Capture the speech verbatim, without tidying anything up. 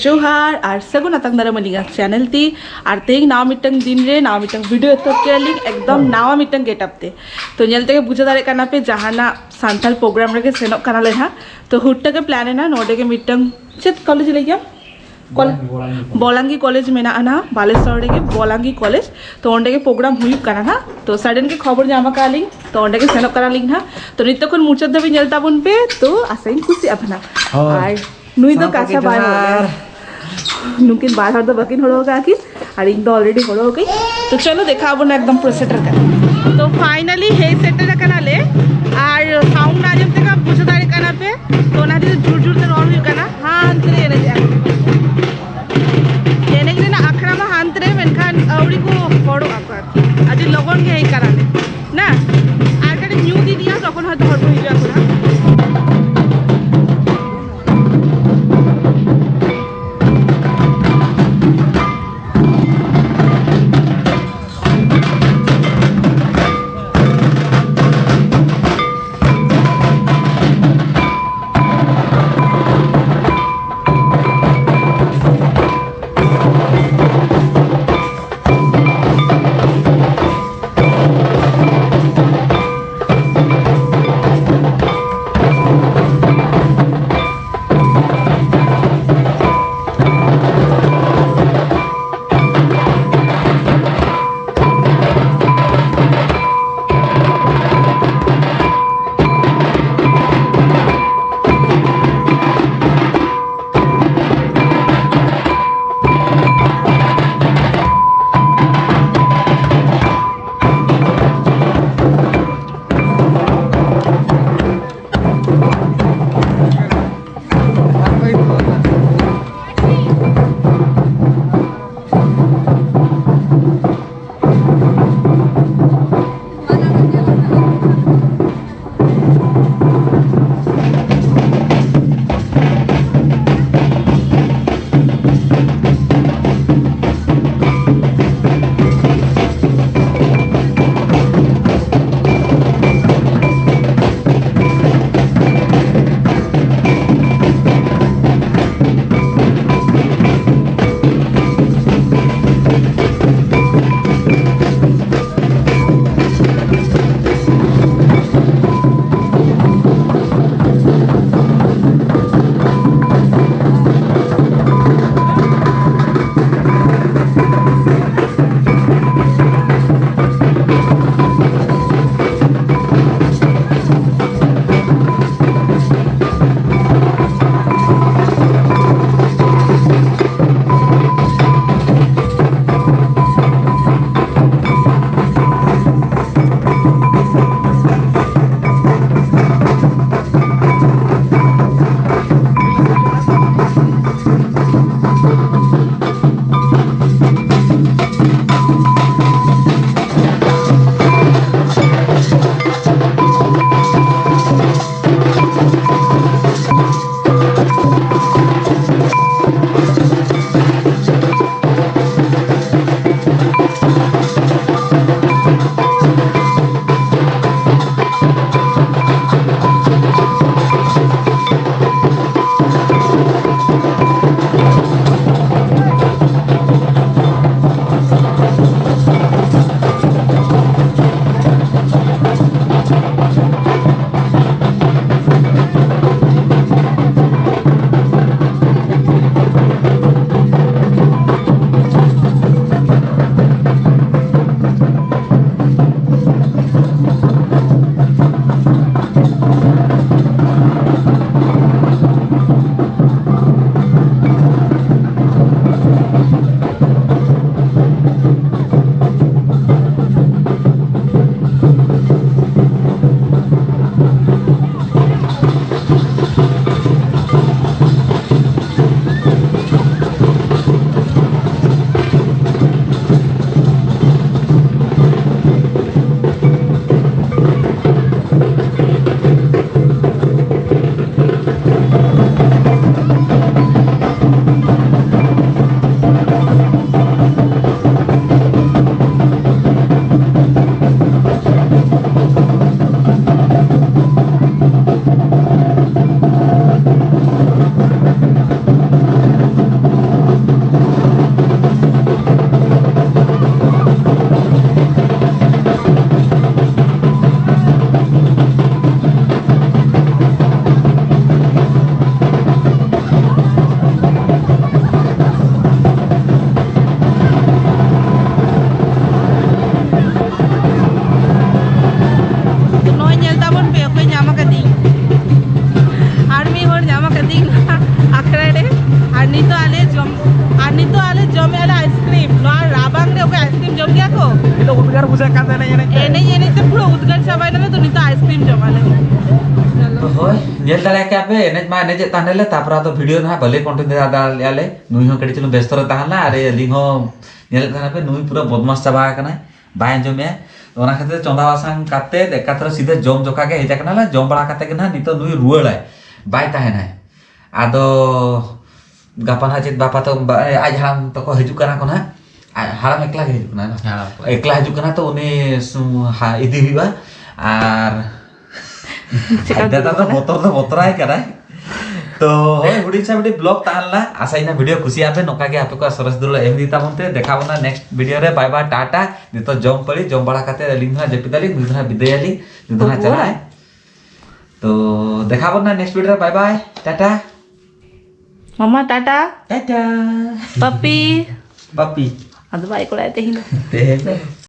ᱡᱚᱦᱟᱨ ᱟᱨ ᱥᱟᱹᱜᱩᱱ ᱟᱛᱟᱝ ᱫᱟᱨᱟᱢ ᱟᱹᱞᱤᱧᱟᱜ ᱪᱮᱱᱮᱞ ᱛᱮ᱾ ᱟᱨ ᱛᱮᱦᱮᱧ ᱱᱟᱣᱟ ᱢᱤᱫᱴᱟᱝ ᱫᱤᱱ ᱨᱮ ᱱᱟᱣᱟ ᱢᱤᱫᱴᱟᱝ ᱵᱷᱤᱰᱤᱭᱳ ᱮᱛᱚᱦᱚᱵ ᱠᱮᱫᱟ ᱞᱤᱧ, ᱮᱠᱫᱚᱢ ᱱᱟᱣᱟ ᱢᱤᱫᱴᱟᱝ ᱜᱮᱴᱟᱯ ᱛᱮ᱾ ᱛᱚ ᱧᱮᱞ ᱛᱮᱜᱮ ᱵᱩᱡᱷᱟᱹᱣ ᱫᱟᱲᱮᱭᱟᱜ ᱠᱟᱱᱟ ᱯᱮ, ᱡᱟᱦᱟᱱᱟᱜ ᱥᱟᱱᱛᱟᱲ ᱯᱨᱳᱜᱨᱟᱢ ᱨᱮᱜᱮ ᱥᱮᱱᱚᱜ ᱠᱟᱱᱟᱞᱮ ᱱᱟᱦᱟᱜ᱾ ᱛᱚ ᱦᱩᱴ ᱜᱮ ᱯᱞᱟᱱ ᱮᱱᱟ, ᱱᱚᱰᱮ ᱜᱮ ᱢᱤᱫᱴᱟᱝ, ᱪᱮᱫ ᱠᱚᱞᱮᱡᱽ ᱞᱟᱹᱭ ᱜᱮᱭᱟᱢ? ᱠᱚᱞ- ᱵᱚᱞᱟᱝᱜᱤ ᱠᱚᱞᱮᱡᱽ᱾ ᱵᱚᱞᱟᱝᱜᱤ ᱠᱚᱞᱮᱡᱽ ᱢᱮᱱᱟᱜᱼᱟ ᱱᱟᱦᱟᱜ ᱵᱟᱞᱮᱥᱚᱨ ᱨᱮᱜᱮ, ᱵᱚᱞᱟᱝᱜᱤ ᱠᱚᱞᱮᱡᱽ᱾ ᱛᱚ ᱚᱸᱰᱮ ᱜᱮ ᱯᱨᱳᱜᱨᱟᱢ ᱦᱩᱭᱩᱜ ᱠᱟᱱᱟ ᱱᱟᱦᱟᱜ᱾ ᱛᱚ ᱥᱟᱰᱮᱱ ᱜᱮ ᱠᱷᱚᱵᱚᱨ ᱧᱟᱢ ᱟᱠᱟᱫ ᱞᱤᱧ, ᱛᱚ ᱚᱸᱰᱮ ᱜᱮ ᱥᱮᱱᱚᱜ ᱠᱟᱱᱟᱞᱤᱧ ᱱᱟᱦᱟᱜ᱾ ᱛᱚ ᱱᱤᱛᱚᱜ ᱠᱷᱚᱱ ᱢᱩᱪᱟᱹᱫ ᱫᱷᱟᱹᱵᱤᱡ ᱧᱮᱞ ᱛᱟᱵᱚᱱ ᱯᱮ, ᱛᱚ ᱟᱥᱟᱧ ᱠᱩᱥᱤᱜ ᱟᱯᱮ ᱱᱟᱦᱟᱜ᱾ ᱦᱳᱭ᱾ ᱟᱨ ᱱᱩᱭ ᱫᱚ ᱥᱟᱶᱛᱮ ᱠᱟᱥᱟ ᱵᱟᱭ ᱨᱚᱲ ᱡᱚᱦᱟᱨ᱾ ᱞᱮᱫᱟ᱾ ᱱᱩᱠᱤᱱ ᱵᱟᱨ ᱦᱚᱲ ᱫᱚ ᱵᱟᱹᱠᱤᱱ ᱦᱚᱲᱚ ᱟᱠᱟᱫ ᱠᱤᱱ, ᱟᱨ ᱤᱧ ᱫᱚ ᱚᱞᱨᱮᱰᱤ ᱦᱚᱲᱚ ᱟᱠᱟᱹᱧ᱾ ᱛᱚ ᱪᱚᱞᱚ ᱫᱮᱠᱷᱟᱣ ᱟᱵᱚᱱ, ᱮᱠᱫᱚᱢ ᱯᱩᱨᱟᱹ ᱥᱮᱴᱮᱨ ᱠᱟᱱᱟ᱾ ᱛᱚ ᱯᱷᱟᱭᱱᱟᱞᱤ ᱦᱮᱡ ᱥᱮᱴᱮᱨ ᱟᱠᱟᱱᱟᱞᱮ, ᱟᱨ ᱥᱟᱣᱩᱱᱰ ᱟᱸᱡᱚᱢ ᱛᱮᱜᱮ ᱵᱩᱡᱷᱟᱹᱣ ᱫᱟᱲᱮᱭᱟᱜ ᱠᱟᱱᱟ ᱯᱮ᱾ ᱛᱚ ᱚᱱᱟ ᱠᱷᱟᱹᱛᱤᱨ ᱛᱮ ᱡᱳᱨ ᱡᱳᱨ ᱛᱮ ᱨᱚᱲ ᱦᱩᱭᱩᱜ ᱠᱟᱱᱟ᱾ ᱦᱟᱱᱛᱮ ᱨᱮ ᱮᱱᱮᱡ ᱮᱫᱟ ᱠᱚ᱾ ᱮᱱᱮᱡ ᱨᱮᱱᱟᱜ ᱟᱠᱷᱲᱟ ᱢᱟ ᱦᱟᱱᱛᱮ ᱨᱮ, ᱢᱮᱱᱠᱷᱟᱱ ᱟᱹᱣᱲᱤ ᱠᱚ ᱦᱚᱲᱚᱜ ᱟᱠᱚ ᱟᱨᱠᱤ᱾ ᱟᱹᱰᱤ ᱞᱚᱜᱚᱱ ᱜᱮ ᱦᱮᱡ ᱠᱟᱱᱟᱞᱮ ᱱᱟ᱾ ᱟᱨ ᱠᱟᱹᱴᱤᱡ ᱧᱩ ᱤᱫᱤᱭᱟ, ᱛᱚᱠᱷᱚᱱ ᱦᱚᱭᱛᱳ ᱦᱚᱲ ᱠᱚ ᱦᱤᱡᱩᱜ ᱟᱠᱚ ᱱᱟ᱾ ᱡᱚᱢ᱾ ᱟᱨ ᱱᱤᱛᱚᱜ ᱟᱞᱮ ᱡᱚᱢᱮᱜᱼᱟ ᱞᱮ ᱟᱭᱤᱥᱠᱨᱤᱢ᱾ ᱱᱚᱣᱟ ᱨᱟᱵᱟᱝ ᱨᱮ ᱚᱠᱚᱭ ᱟᱭᱤᱥᱠᱨᱤᱢ ᱡᱚᱢ ᱜᱮᱭᱟ ᱠᱚ? ᱱᱤᱛᱚᱜ ᱩᱫᱽᱜᱟᱹᱨ ᱵᱩᱡᱷᱟᱹᱜ ᱠᱟᱱ ᱛᱟᱦᱮᱱᱟ ᱮᱱᱮᱡ ᱮᱱᱮᱡ ᱛᱮ᱾ ᱮᱱᱮᱡ ᱮᱱᱮᱡ ᱛᱮ ᱯᱩᱨᱟᱹ ᱩᱫᱽᱜᱟᱹᱨ ᱪᱟᱵᱟᱭ ᱱᱟᱞᱮ, ᱛᱚ ᱱᱤᱛᱚᱜ ᱟᱭᱤᱥᱠᱨᱤᱢ ᱡᱚᱢ ᱟᱞᱮ᱾ ᱦᱳᱭ, ᱧᱮᱞ ᱫᱟᱲᱮᱭᱟᱜ ᱠᱮᱭᱟ ᱯᱮ, ᱮᱱᱮᱡ ᱢᱟ ᱮᱱᱮᱡᱮᱫ ᱛᱟᱦᱮᱸ ᱞᱮ, ᱛᱟᱨᱯᱚᱨᱮ ᱟᱫᱚ ᱵᱷᱤᱰᱤᱭᱳ ᱱᱟᱦᱟᱜ ᱵᱟᱞᱮ ᱠᱚᱱᱴᱤᱱᱤᱭᱩ ᱫᱟᱲᱮᱭᱟᱜᱼᱟ ᱞᱮ᱾ ᱱᱩᱭ ᱦᱚᱸ ᱠᱟᱹᱴᱤᱡ ᱪᱩᱞᱩᱝ ᱵᱮᱥᱛᱚ ᱨᱮ ᱛᱟᱦᱮᱸ ᱞᱮᱱᱟ, ᱟᱨ ᱟᱹᱞᱤᱧ ᱦᱚᱸ ᱧᱮᱞᱮᱫ ᱛᱟᱦᱮᱱᱟ ᱯᱮ, ᱱᱩᱭ ᱯᱩᱨᱟᱹ ᱵᱚᱫᱢᱟᱥ ᱪᱟᱵᱟ ᱟᱠᱟᱱᱟᱭ, ᱵᱟᱭ ᱟᱸᱡᱚᱢᱮᱜᱼᱟ᱾ ᱚᱱᱟ ᱠᱷᱟᱹᱛᱤᱨ ᱪᱚᱸᱫᱟ ᱵᱟᱥᱟᱝ ᱠᱟᱛᱮ ᱮᱠᱟᱛᱨᱮ ᱥᱤᱫᱷᱟᱹ ᱡᱚᱢ ᱡᱚᱠᱷᱟ ᱜᱮ ᱦᱮᱡ ᱟᱠᱟᱱᱟ ᱞᱮ, ᱡᱚᱢ ᱵᱟᱲᱟ ᱠᱟᱛᱮ ᱜᱮ ᱱᱟᱦᱟᱜ ᱱᱤᱛᱚᱜ ᱱᱩᱭ ᱨᱩᱣᱟᱹᱲᱟᱭ, ᱵᱟᱭ ᱛᱟᱦᱮᱱᱟᱭ᱾ ᱟᱫᱚ ᱜᱟᱯᱟ ᱱᱟᱦᱟᱜ ᱪᱮᱫ ᱵᱟᱯᱟ ᱛᱟᱠᱚ, ᱵᱟ-, ᱟᱡ ᱦᱟᱲᱟᱢ ᱛᱟᱠᱚ ᱦᱤᱡᱩᱜ ᱠᱟᱱᱟ ᱠᱚ ᱱᱟᱦᱟᱜ᱾ ᱟᱡ ᱦᱟᱲᱟᱢ ᱮᱠᱞᱟ ᱜᱮ ᱦᱤᱡᱩᱜ ᱠᱟᱱᱟᱭ ᱵᱟᱝ? ᱦᱟᱲᱟᱢ ᱮᱠᱞᱟ᱾ ᱮᱠᱞᱟ ᱦᱤᱡᱩᱜ ᱠᱟᱱᱟ, ᱛᱚ ᱩᱱᱤ ᱥᱩ-, ᱦᱟ-, ᱤᱫᱤ ᱦᱩᱭᱩᱜᱼᱟ᱾ ᱟᱨ ᱪᱮᱠᱟ ᱟᱡ ᱫᱟᱫᱟ ᱫᱚ ᱫᱩᱲᱩᱵ ᱠᱟᱱᱟ? ᱵᱚᱛᱚᱨ ᱫᱚ ᱵᱚᱛᱚᱨᱟᱭ ᱠᱟᱱᱟᱭ᱾ ᱛᱚ ᱦᱳᱭ, ᱦᱩᱰᱤᱧ ᱪᱷᱟ ᱢᱤᱫᱴᱤᱡ ᱵᱞᱚᱜ ᱛᱟᱦᱮᱸ ᱞᱮᱱᱟ᱾ ᱟᱥᱟᱭᱤᱧ ᱵᱷᱤᱰᱤᱭᱳ ᱠᱩᱥᱤᱭᱟᱜ ᱯᱮ, ᱱᱚᱝᱠᱟ ᱜᱮ ᱟᱯᱮ ᱠᱚᱣᱟᱜ ᱥᱚᱨᱮᱥ ᱫᱩᱞᱟᱹᱲ ᱮᱢ ᱤᱫᱤ ᱛᱟᱵᱚᱱ ᱯᱮ᱾ ᱫᱮᱠᱷᱟᱣ ᱵᱚᱱᱟ ᱱᱮᱠᱥᱴ ᱵᱷᱤᱰᱤᱭᱳ ᱨᱮ᱾ ᱵᱟᱭ ᱵᱟᱭ, ᱴᱟᱴᱟ᱾ ᱱᱤᱛᱚᱜ ᱡᱚᱢ ᱯᱟᱹᱲᱤ, ᱡᱚᱢ ᱵᱟᱲᱟ ᱠᱟᱛᱮ ᱟᱹᱞᱤᱧ ᱫᱚ ᱦᱟᱸᱜ ᱡᱟᱹᱯᱤᱫ ᱟᱹᱞᱤᱧ, ᱱᱩᱭ ᱫᱚ ᱦᱟᱸᱜ ᱵᱤᱫᱟᱹᱭ ᱟᱹᱞᱤᱧ, ᱱᱩᱭ ᱫᱚ ᱦᱟᱸᱜ ᱵᱟᱹᱵᱩ᱾ ᱪᱟᱞᱟᱜᱼᱟᱭ᱾ ᱛᱚ ᱫᱮᱠᱷᱟᱣ ᱵᱚᱱᱟ ᱱᱮᱠᱥᱴ ᱵᱷᱤᱰᱤᱭᱳ ᱨᱮ᱾ ᱵᱟᱭ ᱵᱟᱭ, ᱴᱟᱴᱟ᱾ ᱢᱟᱢᱟ, ᱴᱟᱴᱟ᱾ ᱴᱟᱴᱟ᱾ ᱯᱟᱯᱤ᱾ ᱯᱟᱯᱤ᱾ ᱟᱫᱚ ᱵᱟᱭ ᱠᱚᱲᱟᱭ ᱛᱮᱦᱮᱧ ᱫᱚ᱾ ᱛᱮᱦᱮᱧ ᱫᱚ᱾